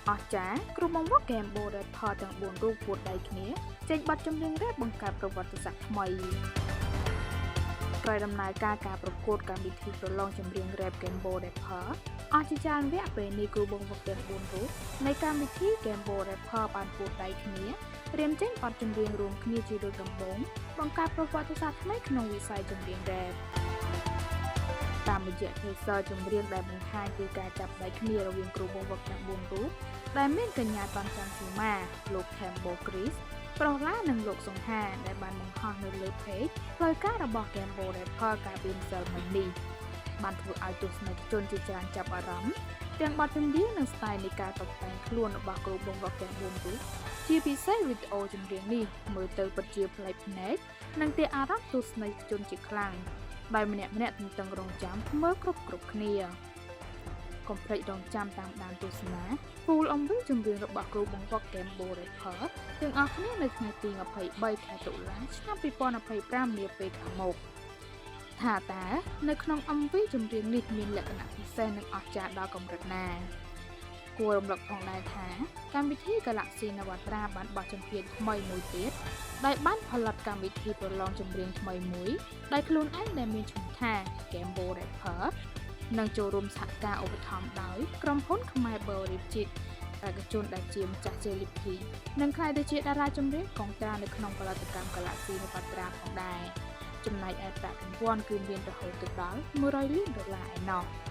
អស្ចារ្យគ្រូបង្វឹក Gambo Rapper ទាំង4រូបពួតដៃគ្នាចេញបទចម្រៀងរ៉េបបង្កើតប្រវត្តិសាស្ត្រថ្មីក្រោយដំណើរការការប្រកួតកម្មវិធីប្រឡងចម្រៀងរ៉េប Gambo Rapper អស់ជាច្រើនវគ្គពេលនេះគ្រូបង្វឹកទាំង4រូបនៃកម្មវិធី Gambo Rapper បានពួតដៃគ្នារៀមចេញបទចម្រៀងរួមគ្នាជាលើកដំបូងបង្កើតប្រវត្តិសាស្ត្រថ្មីក្នុងវិស័យចម្រៀងរ៉េបតាមរយៈ teaser ចម្រៀងដែលបង្ហាញពីការចាប់ដៃគ្នារវាងគ្រូបង្វឹកទាំង4រូបដែលមានកញ្ញាតនច័ន្ទសីមាលោក Thembo Chris ប្រុសឡានិងលោកសង្ហាដែលបានបង្ហោះនៅលើ page ផ្លូវការរបស់ Gambo Rapper កាលពីម្សិលមិញនេះបានធ្វើឲ្យទស្សនិកជនជាច្រើនចាប់អារម្មណ៍ទាំងបទចម្រៀងនិងស្ទាយនៃការតុបតែងខ្លួនរបស់គ្រូបង្វឹកទាំង4រូបជាពិសេសវីដេអូចម្រៀងនេះមើលទៅពិតជាប្លែកភ្នែកនិងទាក់អារម្មណ៍ទស្សនិកជនជាខ្លាំងដោយម្នាក់ៗទន្ទឹងរង់ចាំមើលគ្រប់គ្រប់គ្នាកុំភ្លេចរងចាំតាមដានទស្សនា Full MV ចម្រៀងរបស់គ្រូបង្វឹក Gambo Rapper ទាំងអស់គ្នានៅថ្ងៃទី23ខែតុលាឆ្នាំ2025នាពេលខាងមុខថាតើនៅក្នុង MV ចម្រៀងនេះមានលក្ខណៈពិសេសនិងអស្ចារ្យដល់កម្រិតណាគួររំលឹកផងដែរថាកម្មវិធី Galaxy Navatra បានបោះជំហានថ្មីមួយទៀតដោយបានផលិតកម្មវិធីប្រឡងចម្រៀងថ្មីមួយដោយខ្លួនឯងដែលមានឈ្មោះថា Gambo Rapper និងចូលរួមសហការឧបត្ថម្ភដោយក្រុមហ៊ុនខ្មែរ Beverage បេក្ខជនដែលជាម្ចាស់ជ័យលាភីនិងក្លាយទៅជាតារាចម្រៀងកុងត្រានៅក្នុងផលិតកម្ម Galaxy Navatra ផងដែរចំណែកឯប្រាក់រង្វាន់គឺមានរហូតទៅដល់100លានដុល្លារឯណោះ។